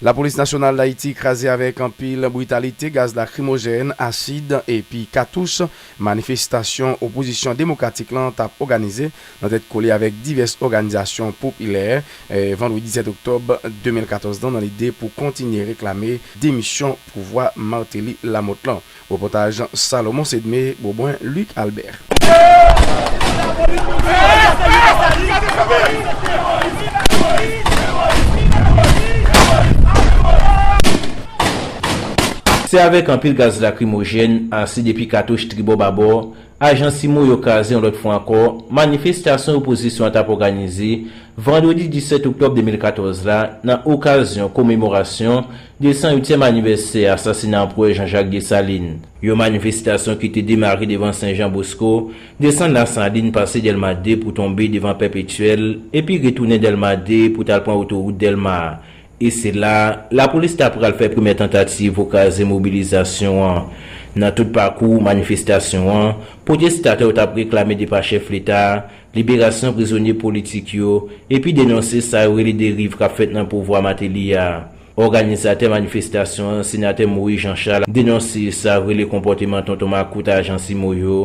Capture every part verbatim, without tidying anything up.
Lapolis Nasyonal Dayiti kraze avèk anpil britalite gaz lakrimojèn, asid epi katouch manifestasyon opozisyon demokratik lan t ap òganize nan tèt kole avèk divès òganizasyon popilè, eh, vandredi disèt oktòb de mil katòz lan, nan lide pou kontinye reklame demisyon pouvwa Martelly Lamothe lan. Repòtaj Salomon Sedme, Bobwen Luc Albert. Se avèk anpil gaz lakrimojèn, asid epi katouch tribò babò, ajan CIMO yo kraze yon lòt fwa ankò manifestasyon opozisyon an t ap òganize vandredi disèt oktòb de mil katòz la, nan okazyon komemorasyon de san uityèm anivèsè asasina Anperè Jean Jacques Dessalines. Yon manifestasyon ki te demare devan Sen Jan Bosko, desann Lasalin, pase Dèlma de pou tonbe devan Pèpetyèl, epi retounen Dèlma de pou t al pran otowout Dèlma a. E se la a, lapolis ta pral fè premyè tantativ pou kraze mobilizasyon an. Nan tout pakou manifestasyon an, pwotestatè yo t ap reklame depa chèf leta a, liberasyon prizonye politik yo, epi denonse sa yo rele deriv k ap fèt nan pouvwa Martelly a. Òganizatè manifestasyon an, senatè Moïse Jean Charles, denonse sa yo rele konpòteman tonton makout ajan CIMO yo,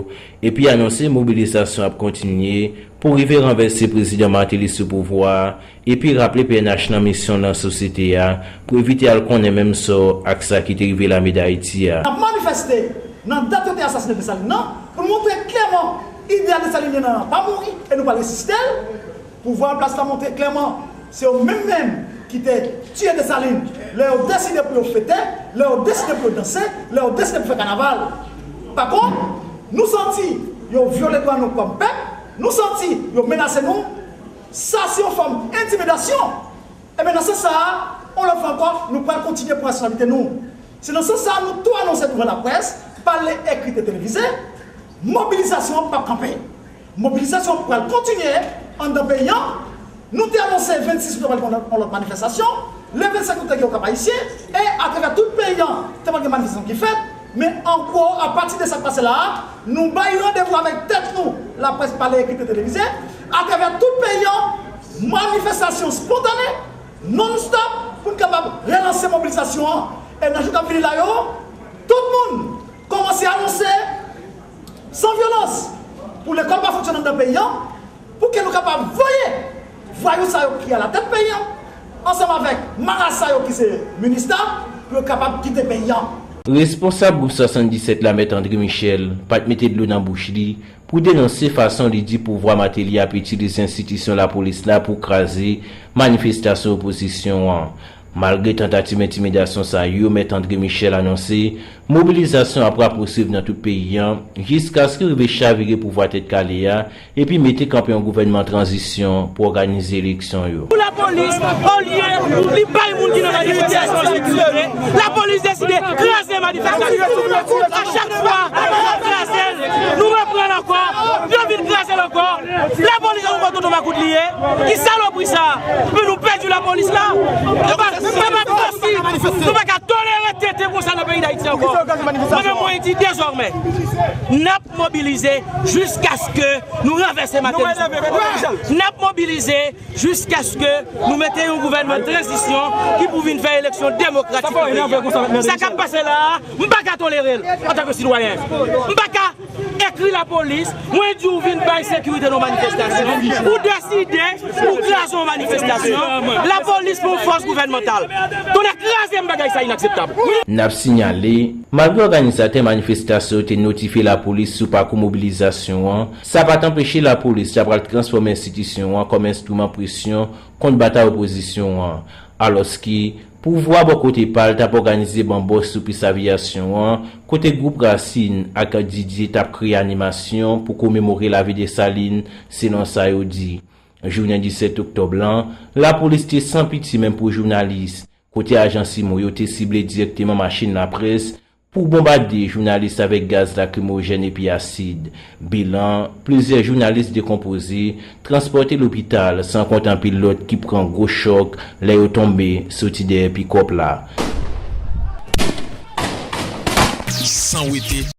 epi anonse mobilizasyon ap kontinye pou rive ranvèse prezidan Martelly sou pouvwa a, epi raple P N H nan misyon nan sosyete a pou evite al konnen menm sò ak sa ki te rive lame Dayiti a. N ap manifeste nan dat yo te asasine Desalin nan pou n montre klèman ideal Desalin nan pa mouri e nou pral resisite l. Pouvwa an plas la montre klèman se yo menm menm ki te tiye Desalin lè yo deside pou yo fete, lè yo deside pou yo danse, lè yo deside pou fè kanaval. Pa kont, nou santi yo vyole dwa nou kòm pèp, nou santi yo menase nou. Sa se yon fòm entimidasyon. Ebyen, nan sans sa a, yon lòt fwa ankò, nou pral kontinye pran responsablite nou. Se nan sans sa a, nou tou anonse douvan laprès, pale, ekri, televize, mobilizasyon an p ap kanpe. Mobilizasyon an pral kontinye anndan peyi an. Nou te anonse vennsis out yo pral gen yon lòt manifestasyon. Le vennsenk out te gen Okap Ayisyen. E atravè tout peyi an, te pral gen manifestasyon ki fèt. Men ankò, apati de sa k pase la a, nou bay randevou avèk tèt nou, laprès, pale, ekri, televize, atravè tout peyi an, manifestasyon spontane, non-stop, pou n kapab relanse mobilizasyon an. E nan jou k ap vini la yo, tout moun kòmanse anonse san vyolans pou lekòl pa fonksyone anndan peyi an, pou ke nou kapab voye vwayou sa yo ki alatèt peyi an, ansanm avèk mara sa yo ki se minista, pou yo kapab kite peyi an. Responsab gwoup swasanndisèt la, Mèt André Michel, pa t mete dlo nan bouch li pou denonse fason li di pouvwa Martelly ap itilize enstitisyon lapolis la pou kraze manifestasyon opozisyon an. Malgre tantativ entimidasyon sa yo, Mèt André Michel anonse mobilizasyon ap rapousuiv nan tout peyi an, jiskaske rive chavire pouvwa Tèt Kale a epi mete kanpe yon gouvènman tranzisyon pou òganize eleksyon yo. Pou lapolis, olye li bay moun ki nan manifestasyon sekirite, lapolis deside kraze manifestasyon. A chak fwa, nou kraze l, nou reprann ankò, yo vin kraze l ankò. Lapolis an nou konn tonton makout li ye. Ki salopri sa? Pou nou pèdi lapolis la? E pa, e pa posib. Nou pa ka tolere tenten konsa nan peyi Dayiti ankò. Mwen menm, mwen di dezòmè, n ap mobilize jiskaske nou ranvèse Martelly. N ap mobilize jiskaske nou mete yon gouvènman tranzisyon ki pou vin fè eleksyon demokratik nan peyi a. Sa k ap pase la a, m pa ka tolere l antanke sitwayen. M pa ka ekri lapolis, mwen di w vin bay sekirite nan manifestasyon. Ou deside, ou kraze yon manifestasyon. Lapolis pa yon fòs gouvènmantal. Tonnè kraze m, bagay sa inakseptab. N ap sinyale, malgre òganizatè manifestasyon yo te notifye lapolis sou pakou mobilizasyon an, sa pa t anpeche lapolis ta pral transfòme enstitisyon an kòm enstriman presyon kont batay opozisyon an. Alòske, pouvwa bò kote pa l t ap òganize banbòch sou pis avyasyon an, kote gwoup Rasin ak Didye t ap kreye animasyon pou komemore lavi Desalin, selon sa yo di. Jounen disèt oktòb lan, lapolis te san pitye menm pou jounalis, kote ajan CIMO yo te sible dirèkteman machin laprès pou bonbade jounalis avèk gaz lakrimojèn epi asid. Bilan, plizyè jounalis dekonpoze, transpòte lopital, san konte anpil lòt ki pran gwo chòk lè yo tonbe soti dèyè pikòp la. San wete.